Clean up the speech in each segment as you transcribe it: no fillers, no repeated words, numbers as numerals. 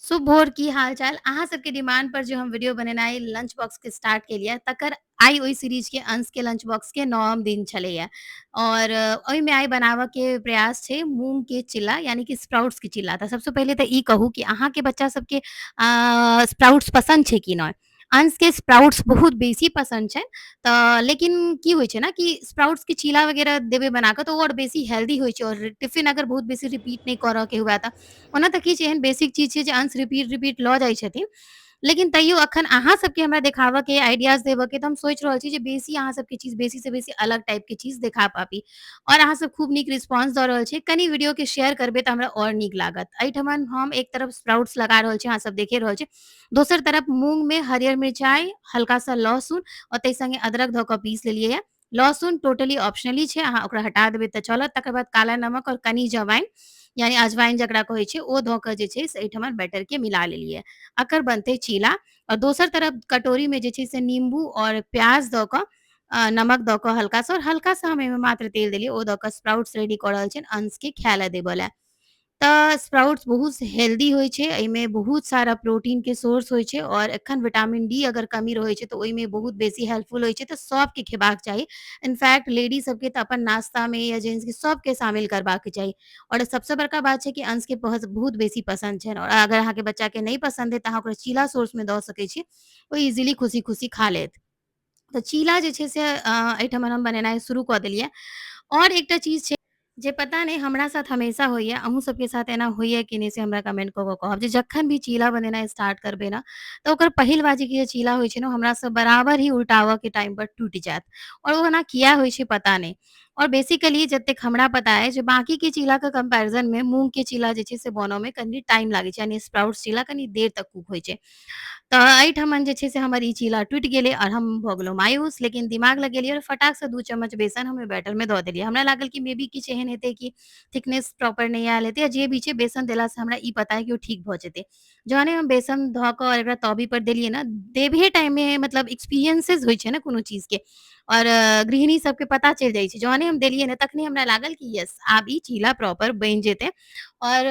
शुभ भोर की हाल चाल अहाँ सबके डिमांड पर जो हम वीडियो बनेनाइ लंच बॉक्स के स्टार्ट केलियै तकर आइ ओहि सीरीज के अंश के लंच बॉक्स के 9म दिन छलैया। और ओहिमे आइ बनाबऽ के प्रयास छै मूंग के चिल्ला यानी कि स्प्राउट्स के चिल्ला। तऽ सबसँ पहिले तऽ ई कहू कि अहाँके बच्चा सबके स्प्राउट्स पसन्द छै कि नहि? अंश के स्प्राउट्स बहुत बेसी पसन्द छै, तऽ लेकिन की होइ छै ने कि स्प्राउट्स के चीला वगैरह देबै बना कऽ तऽ ओ आओर बेसी हेल्दी होइ छै और टिफिन अगर बहुत बेसी रिपीट नहि करऽ के हुए तऽ ओना तऽ किछु एहन बेसिक चीज छै जे अंश रिपीट रिपीट लऽ जाइ छथिन, लेकिन तैयो अखन अहाँ सबके हमरा देखाबऽ के आइडियाज देबऽ के तऽ हम सोचि रहल छी जे बेसी अहाँ सबके चीज बेसी से बेसी अलग टाइप के चीज देखा पाबी और अहाँ सब खूब नीक रिस्पॉन्स दऽ रहल छी। कनी वीडियो के शेयर करबै तऽ हमरा और नीक लागत। एहिठमन हम एक तरफ स्प्राउट्स लगा रहल छी, अहाँ सब देखे रहल छी, दोसर तरफ मूंग में हरियर मिरचाई, हल्का सा लहसुन और ताहि संगे अदरक धऽ कऽ पीस लेलियै ये। लहसुन टोटली ऑप्शनली छै, अहाँ ओकरा हटा देबै तऽ चलत। तकर बाद काला नमक और कनी जवाइन यानी अजवाइन जकरा कहै छै ओ धऽ कऽ जे छै से एहिठमन बैटर के मिला लेलियै। एकर बनतै चीला। और दोसर तरफ कटोरी में जे छै से नींबू और प्याज दऽ कऽ नमक दऽ कऽ हल्का सा और हल्का सा हम एहिमे मात्र तेल देलियै, ओ दऽ कऽ स्प्राउट्स रेडी कऽ रहल छियनि अंश के खाय लए देबऽ लए। तऽ स्प्राउट्स बहुत हेल्दी होइ छै, एहिमे बहुत सारा प्रोटीन के सोर्स होइ छै और एखन विटामिन डी अगर कमी रहै छै तऽ ओहिमे बहुत बेसी हेल्पफुल होइ छै, तऽ सबके खेबाक चाही। इनफैक्ट लेडीज सबके तऽ अपन नाश्तामे या जेंट्स के सबके शामिल करबाक चाही। और सबसँ बड़का बात छै कि अंशके बहुत बेसी पसन्द छनि और अगर अहाँके बच्चाके नहि पसन्द है तऽ अहाँ ओकरा चीला सोर्समे दऽ सकै छी, ओ इजीली खुशी खुशी खा लेत। तऽ चीला जे छै से एहिठमन हम बनेनाइ शुरू कऽ देलियै। और एकटा चीज छै जे पता नहि हमरा साथ हमेशा होइए, अहूँ सबके साथ एना होइए कि नहि से हमरा कमेंट कऽ कऽ कहब जे जखन भी चीला बनेनाइ स्टार्ट करबै ने तऽ ओकर पहिल बाजीके जे चीला होइ छै ने हमरा सब बराबर ही उल्टाबऽके टाइम पर टूटि जायत और ओ एना किया होइ छै पता नहि। और बेसिकली जतेक हमरा पता है जे बाकीके चीलाके कंपैरिजनमे मूँगके चीला जे छै से बनऽमे कनि टाइम लागै छै, यानी स्प्राउट्स चीला कनि देर तक कुक होइ छै। तऽ एहिठमन जे छै से हमर ई चीला टूटि गेलै और हम भऽ गेलहुँ मायूस, लेकिन दिमाग लगेलियै और फटाक से 2 चम्मच बेसन हम बैटरमे दऽ देलियै। हमरा लागल कि मे बी किछु एहन हेतै कि थिकनेस प्रॉपर नहि आयल हेतै या जे भी छै, बेसन देलासँ हमरा ई पता है कि ओ ठीक भऽ जेतै। जहने हम बेसन धऽ कऽ और एकरा तवी पर देलियै ने, देबहे टाइममे मतलब एक्सपीरियंसेस होइ छै ने कोनो चीजके और गृहिणी सबके पता चलि जाइ छै। जहने हम देलियै ने तखने हमरा लागल कि यस आब ई चीला प्रॉपर बनि जेतै। और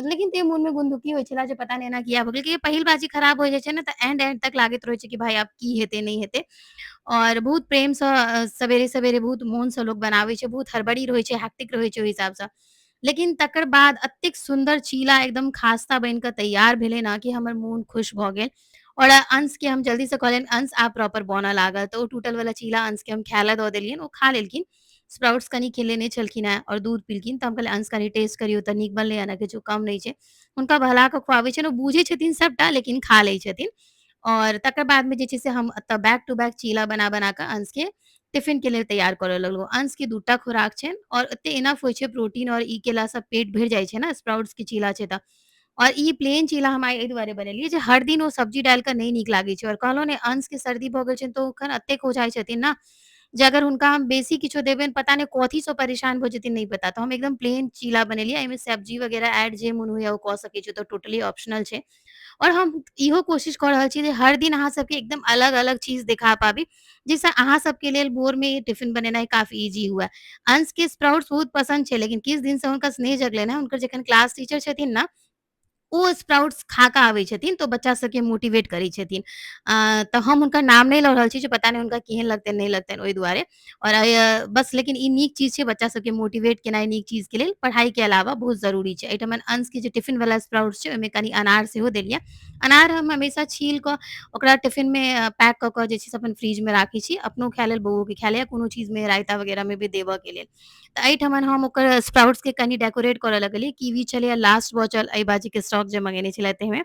लेकिन ते मोनमे गुंदुकी होइ छलै जे पता नहि एना किया भऽ गेल, कियाकि पहिल बाजी खराब हो जाइ छै ने तऽ एंड एंड तक लागैत रहै छै कि भाई आब की हेतै नहि हेतै। और बहुत प्रेमसँ सवेरे सवेरे बहुत मोनसँ लोक बनाबै छै, बहुत हड़बड़ी रहै छै, हैक्टिक रहै छै ओहि हिसाबसँ। लेकिन तकर बाद एतेक सुन्दर चीला एकदम खास्ता बनि कऽ तैयार भेलै ने कि हमर मोन खुश भऽ गेल। और अंशके हम जल्दीसँ कहलियनि अंश आब प्रॉपर बनऽ लागल, तऽ ओ टूटल वाला चीला अंशके हम खाय लए दऽ देलियनि, ओ खा लेलखिन। स्प्राउट्स कनि खेलेने छलखिन हेँ और दूध पीलखिन, तऽ हम कहलियै अंश कनि टेस्ट करियौ तऽ नीक बनलै ने, किछु कम नहि छै। हुनका बहला कऽ खुआबै छियनि, ओ बुझै छथिन सबटा लेकिन खा लै छथिन। और तकर बादमे जे छै से हम एतऽ बैक टू बैक चीला बना बना कऽ अंशके टिफिनके लेल तैयार करऽ लगलहुँ। अंशके 2टा खुराक छनि और एते इनफ होइ छै प्रोटीन और ई केलासँ पेट भरि जाइ छै ने, स्प्राउट्सके चीला छै तऽ। और ई प्लेन चीला हम आइ एहि दुआरे बनेलियै जे हर दिन ओ सब्जी डालि कऽ नहि नीक लागै छै। और कहलहुँ ने अंशके सर्दी भऽ गेल छनि तऽ ओ एखन एतेक हो जाइ छथिन ने जे अगर हुनका हम बेसी किछो देबनि पता नहि कथीसँ परेशान भऽ जेथिन नहि पता। तऽ हम एकदम प्लेन चीला बनेलियै, एहिमे सब्जी वगैरह ऐड जे मोन होइए ओ कऽ सकै छी, तऽ टोटली ऑप्शनल छै। और हम इहो कोशिश कऽ रहल छी जे हर दिन अहाँ सबके एकदम अलग अलग चीज देखा पाबी, जाहिसँ अहाँ सबके लेल भोरमे टिफिन बनेनाइ काफी ईजी हुए। अंशके स्प्राउट्स बहुत पसन्द छै, लेकिन किछु दिनसँ हुनका स्नेह जगलनि हेँ, हुनकर जखन क्लास टीचर छथिन ने ओ स्प्राउट्स खा कऽ आबै छथिन तऽ ओ बच्चा सबके मोटिवेट करै छथिन। तऽ हम हुनकर नाम नहि लऽ रहल छी जे पता नहि हुनका केहन लगतनि नहि लगतनि ओहि दुआरे। और बस लेकिन ई नीक चीज छै, बच्चा सबके मोटिवेट केनाइ नीक चीजके लेल पढ़ाइके अलावा बहुत जरूरी छै। एहिठमन अंशके जे टिफिन वाला स्प्राउट्स छै ओहिमे कनि अनार सेहो देलियै। अनार हम हमेशा छील कऽ ओकरा टिफिनमे पैक कऽ कऽ जे छै से अपन फ्रिजमे राखै छी, अपनो खाय लेल बौओके खाय लेल या कोनो चीजमे रायता वगैरहमे भी देबऽके लेल। तऽ एहिठमन हम ओकर स्प्राउट्सके कनि डेकोरेट करऽ लगलियै। कीवी छलैए लास्ट बचल एहि बाजीके स्टॉक जे मंगेने छलै ताहिमे,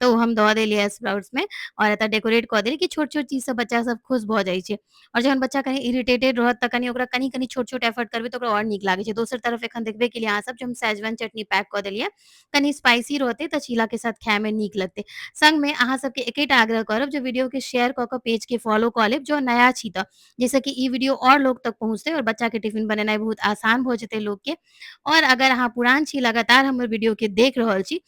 तऽ ओ हम दऽ देलियै स्प्राउट्समे और एतऽ डेकोरेट कऽ देलियै कि छोट छोट चीजसँ बच्चा सब खुश भऽ जाइ छै। और जहन बच्चा कनि इरिटेटेड रहत तऽ कनि ओकरा कनि कनि छोट छोट एफर्ट करबै तऽ ओकरा और नीक लागै छै। दोसर तरफ एखन देखबे केलियै अहाँ सब जे हम शेजवान चटनी पैक कऽ देलियै, कनि स्पाइसी रहतै तऽ चीलाके साथ खायमे नीक लगतै। संगमे अहाँ सबके एकेटा आग्रह करब जे वीडियोके शेयर कऽ कऽ पेजके फॉलो कऽ लेब जो नया छी तऽ, जाहिसँ कि ई वीडियो और लोक तक पहुँचतै और बच्चाके टिफिन बनेनाइ बहुत आसान भऽ जेतै लोकके। और अगर अहाँ पुरान छी, लगातार हमर वीडियोके देख रहल छी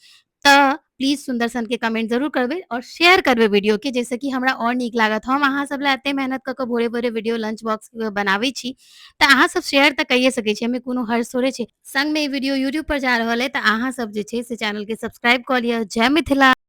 तऽ प्लीज सुंदर सन के कमेंट जरूर करबै और शेयर करबै वीडियो के, जाहिसँ कि हमरा आओर नीक लागत। हम अहाँ सब लए एते मेहनत कऽ कऽ भोरे भोरे वीडियो लंच बॉक्स बनाबै छी तऽ अहाँ सब शेयर तऽ कइए सकै छी, एहिमे कोनो हर्ज थोड़े छै। संगमे ई वीडियो यूट्यूब पर जा रहल अइ तऽ अहाँ सब जे छै से चैनल के सब्सक्राइब कऽ लिअ। जय मिथिला।